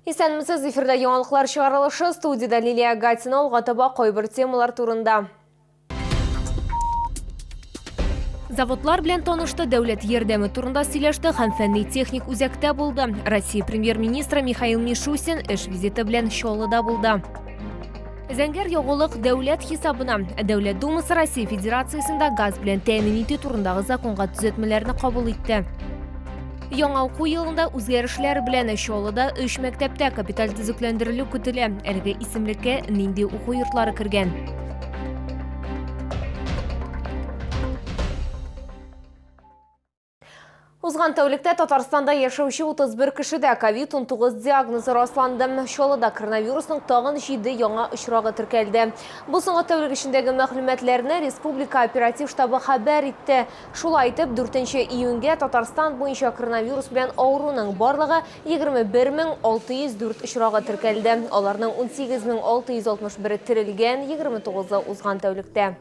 Исәнмесез, эфирда яңалыклар чыгарылышы, студиядә Лилия Гатина, алга таба кайбер темалар турында. Заводлар белән танышты, дәүләт ярдәме турында сөйләште һәм фәнни-техник үзәктә булды. Россия премьер-министры Михаил Мишустин эш визиты белән Чаллыда булды. Зәңгәр ягулык дәүләт хисабына. Дәүләт Думасы Россия Федерациясендә газ белән тәэмин итү турындагы законга төзәтмәләрне кабул итте. Яңа уку елында үзгәрешләр белән Чаллыда өч мәктәптә капиталь төзекләндерелү көтелә. Әлеге исемлеккә нинди уку йортлары кергән? Узган тәүлектә Татарстанда яшәүче 31 кешедә ковид-19 диагнозы расланды. Чаллыда коронавирусның тагын 7 яңа очрагы теркәлде. Бу соңгы тәүлек эчендәге мәгълүматларны республика оператив штабы хәбәр итте. Шулай итеп, 4 июньгә Татарстан буенча коронавирус белән авыруның барлыгы 21604 очрагы теркәлде. Аларның 18661-е терелгән, 29-ы узган тәүлектә.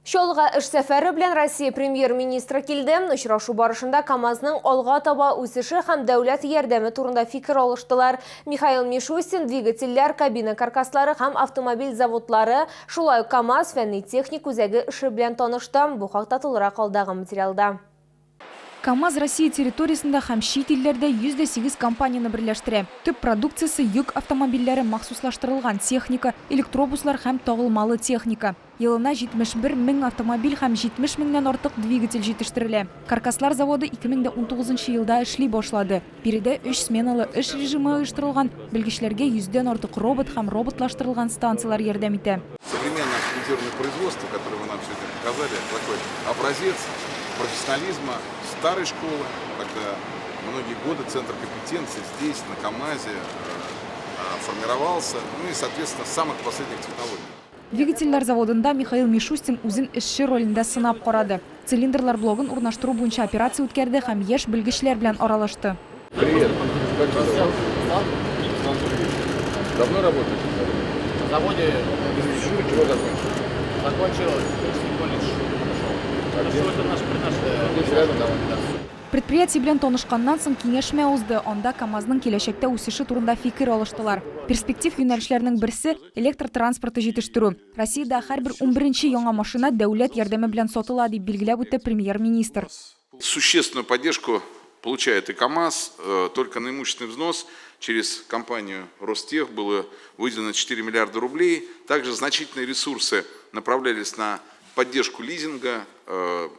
Чаллыга эш сәфәре белән Россия Премьер-министры килде. Очрашу барышында КАМАЗның алга таба үсеше һәм дәүләт ярдәме турында фикер алыштылар. Михаил Мишустин двигательләр, кабина каркаслары һәм автомобиль заводлары, шулай ук КАМАЗ фәнни-техник үзәге эше белән танышты. Бу хакта тулырак алдагы материалда. КАМАЗ Россия территориясендә һәм чит илләрдә 108 компанияне берләштерә. Төп продукциясе, йөк автомобильләре, махсуслаштырылган техника, электробуслар һәм тагылмалы техника. Елына 71 мең автомобиль һәм 70 меңнән артык двигатель җитештерелә. Каркаслар заводы 2019 нчы елда эшли башлады. Биредә өч сменалы эш режимы оештырылган, белгечләргә йөздән артык робот һәм роботлаштырылган станцияләр ярдәм итә. Современное автоматизированное производство, которое вы нам сегодня показали, такой образец профессионализма старой школы, когда многие годы центр компетенции здесь, на КАМАЗе, формировался, ну и, соответственно, самых последних технологий. Двигательләр заводында Михаил Мишустин үзен эшче ролендә сынап карады. Цилиндрлар блогын урнаштыру буенча операция үткәрде һәм яшь белгечләр белән аралашты. Привет, как тебя зовут? Руслан Сергеевич. Давно работаете в заводе? На заводе. Чего закончил? Закончил технический колледж. А где? Что это наш при наш, Здесь рядом? Да. Предприятие белән танышканнан соң киңәшмә узды, анда КАМАЗның киләчәктә үсеше турында фикер алыштылар. Перспектив юнәлешләрнең берсе, электр транспорты җитештерү. Россиядә һәрбер унберенче яңа машина дәүләт ярдәме белән сатыла, дип билгеләп үтте премьер-министр. Существенную поддержку получает и КАМАЗ. Только на имущественный взнос через компанию Ростех было выделено 4 миллиарда рублей. Также значительные ресурсы направлялись на поддержку лизинга,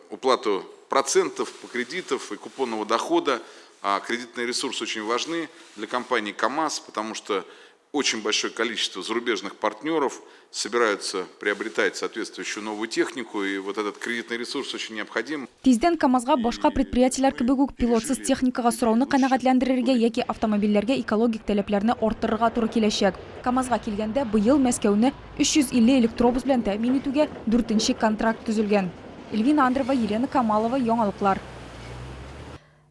уплату процентов по кредитов и купонного дохода. А кредитные ресурсы очень важны для компании КАМАЗ, потому что очень большое количество зарубежных партнеров собираются приобретать соответствующую новую технику, и вот этот кредитный ресурс очень необходим. Тиздән КАМАЗга башка предприятиеләр кебек үк пилотсыз техникага сорауны канәгатьләндерергә яки автомобильләргә экологик таләпләрне арттырырга туры киләчәк. КАМАЗга килгәндә, быел Мәскәүне 350 электробус белән тәэмин итүгә дүртенче контракт төзелгән. Эльвина Андрева, Елена Камалова, Яңалыклар.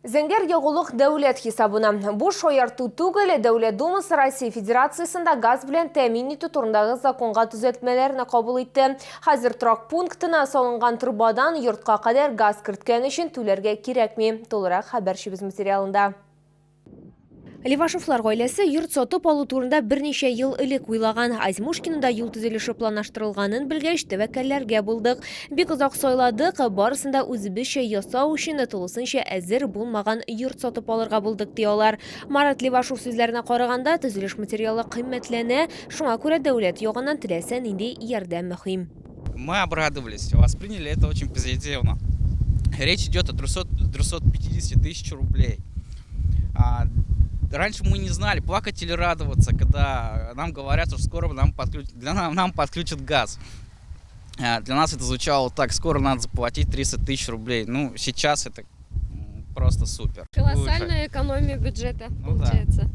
Зәңгәр ягулык дәүләт хисабына. Бу шаярту түгел, Дәүләт Думасы Россия Федерациясендә газ белән тәэмин итү турындагы законга төзәтмәләрне кабул итте. Хәзер торак пунктына салынган торбадан йортка кадәр газ керткән өчен түләргә кирәкми. Тулырак хәбәрчебез материалында. Левашовлар гаиләсе йорт сатып алу турында берничә ел элек уйлаган. Азьмушкинода юл төзелеше планлаштырылганын белгәч, тәвәккәлләргә булдык. Бик озак сайладык, барысын да үзебезчә ясау өчен тулысынча әзер булмаган йорт сатып алырга булдык, ди алар. Марат Левашов сүзләренә караганда, төзелеш материалы кыйммәтләнә, шуңа күрә дәүләт ягыннан теләсә нинди ярдәм мөһим. Мы обрадовались, восприняли это очень позитивно. Речь идет о 350 тысяч рублей. А, раньше мы не знали, плакать или радоваться, когда нам говорят, что скоро нам, подключ... для нам, нам подключат газ. А, для нас это звучало так, скоро надо заплатить 300 тысяч рублей. Ну, сейчас это просто супер. Колоссальная экономия бюджета, ну, получается. Да.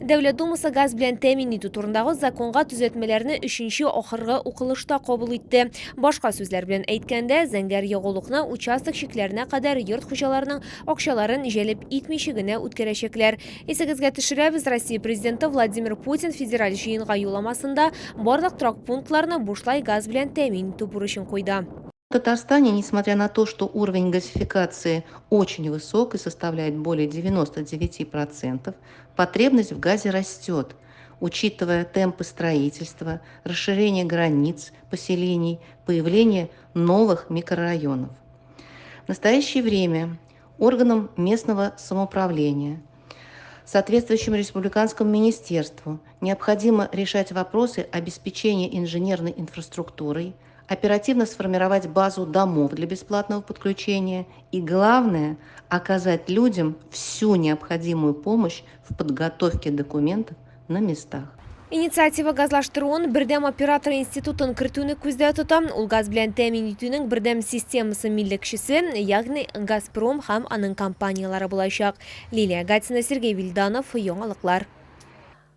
Дәүләт Думасы газ белән тәэмин итү турындагы законга төзәтмәләрне өченче ахыргы укылышта кабул итте. Башка сүзләр белән әйткәндә, зәңгәр ягулыкны участок чикләренә кадәр йорт хуҗаларының акчаларын җәлеп итмичә генә үткәрәчәкләр. Исегезгә төшерәбез, Россия Президенты Владимир Путин федераль җыенга юлламасында барлык торак пунктларны бушлай газ белән тәэмин итү бурычын куйды. В Татарстане, несмотря на то, что уровень газификации очень высок и составляет более 99%, потребность в газе растет, учитывая темпы строительства, расширение границ поселений, появление новых микрорайонов. В настоящее время органам местного самоуправления, соответствующему республиканскому министерству необходимо решать вопросы обеспечения инженерной инфраструктурой, оперативно сформировать базу домов для бесплатного подключения и, главное, оказать людям всю необходимую помощь в подготовке документов на местах. Инициатива газлаштыруын бердәм оператор институтын кертүне күздә тота. Ул газ белән тәэмин итүнең бердәм системасы милекчесе, ягъни Газпром һәм аның компанияләре булачак. Лилия Гатина, Сергей Вильданов, Яңалыклар.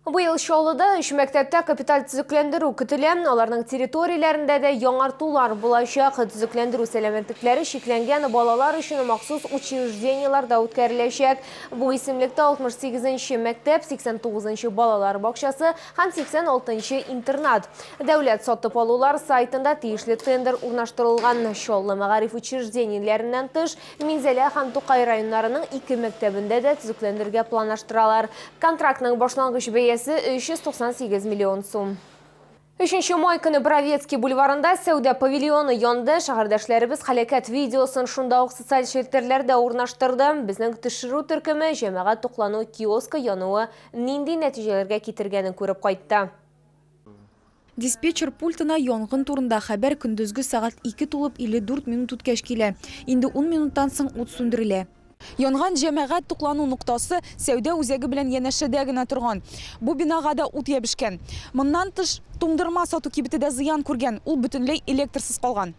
Быел Чаллыда өч мәктәптә капиталь төзекләндерү көтелә. Аларның территорияләрендә дә яңартулар булачак. Төзекләндерү сәламәтлекләре чикләнгән балалар өчен махсус учреждениеләрдә үткәреләчәк. Бу исемлектә 68 нче мәктәп, 89 нчы балалар бакчасы һәм 86 нчы интернат. Дәүләт сатып алулар сайтында тиешле тендер урнаштырылган. Чаллы мәгариф учреждениеләреннән тыш, Минзәлә һәм Тукай районнарының ике мәктәбендә дә төзекләндерергә планлаштыралар. Контрактның башлангыч бәясе 398 миллион сум. Өченче май көне Бровецкий бульварында сәүдә павильоны янды. Шәһәрдәшләребез һәлакәт видеосын шунда ук социаль челтәрләрдә урнаштырды. Безнең төшерү төркеме җәмәгать туклану киоскы януы нинди нәтиҗәләргә китергәнен күреп кайтты. Диспетчер пультына янгын турында хәбәр көндезге сәгать 2 тулып 54 минут үткәч килә. Инде ун минуттан соң ут сүндерелә. Янган җәмәгать туклану ноктасы сәүдә үзәге белән янәшәдә генә торган. Бу бинага да ут ябешкән. Моннан тыш, туңдырма сату кибете дә зыян күргән, ул бөтенләй электрсыз калган.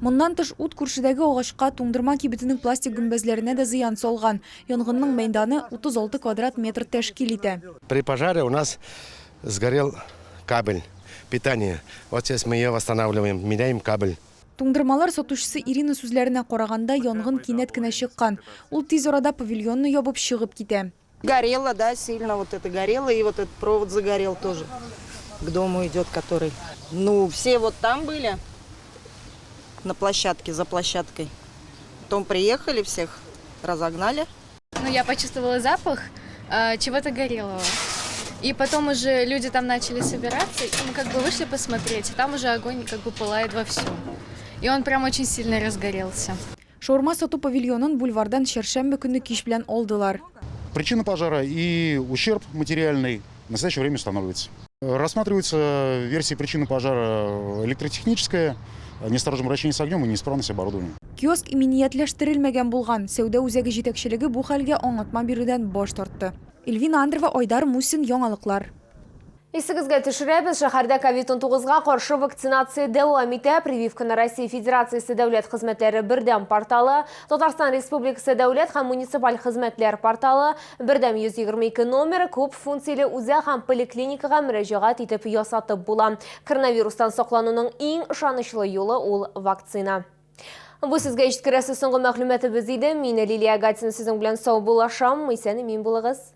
Моннан тыш, ут күршедәге агачка, туңдырма кибетенең пластик гөмбәзләренә дә зыян салган. Янгынның мәйданы 36 квадрат метр тәшкил итә. При пожаре у нас сгорел кабель питания. Вот сейчас мы ее восстанавливаем, меняем кабель. Туңдырмалар сатучысы Ирина сүзләренә караганда, янгын кинәт кенә чыккан. Ул тиз арада павильонны ябып чыгып китә. Горело, да, сильно вот это горело, и вот этот провод загорел тоже. К дому идет, который. Ну, все вот там были, на площадке, за площадкой. Потом приехали, всех разогнали. Ну, я почувствовала запах чего-то горелого. И потом уже люди там начали собираться, и мы как бы вышли посмотреть, и там уже огонь как бы пылает вовсю. И он прям очень сильно разгорелся. Шаурма сату павильонын бульвардан чәршәмбе көнне кич белән алдылар. Причина пожара и ущерб материальный в настоящее время устанавливается. Рассматривается версия причины пожара электротехническая, неосторожное обращение с огнем и неисправность оборудования. Киоск иминиятләштерелмәгән булган. Сәүдә үзәге җитәкчелеге бу хәлгә аңлатма бирүдән баш тартты. Эльвина Андрева, Айдар Мусин, Яңалыклар. Исегезгә төшерәбез, шәһәрдә COVID-19-га каршы вакцинация дәвам итә. Прививканы Россия Федерациясе дәүләт хезмәтләре бердәм порталы, Татарстан Республикасы дәүләт һәм муниципаль хезмәтләр порталы, бердәм 122 номеры, күп функцияле үзәк һәм поликлиникага мөрәҗәгать итеп ясатып була. Коронавирустан саклануның иң ышанычлы юлы ул вакцина. Бу сезгә җиткерәсе соңгы мәгълүматыбыз иде. Мин Лилия Гатина сезнең белән саубуллашам. Исән-имин булыгыз.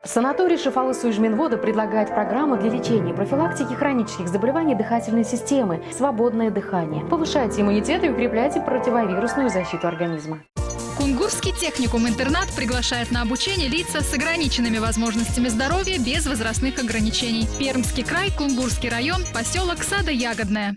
Санаторий Шифалы Суижминвода предлагает программу для лечения и профилактики хронических заболеваний дыхательной системы «Свободное дыхание». Повышайте иммунитет и укрепляйте противовирусную защиту организма. Кунгурский техникум-интернат приглашает на обучение лица с ограниченными возможностями здоровья без возрастных ограничений. Пермский край, Кунгурский район, поселок Садо-Ягодное.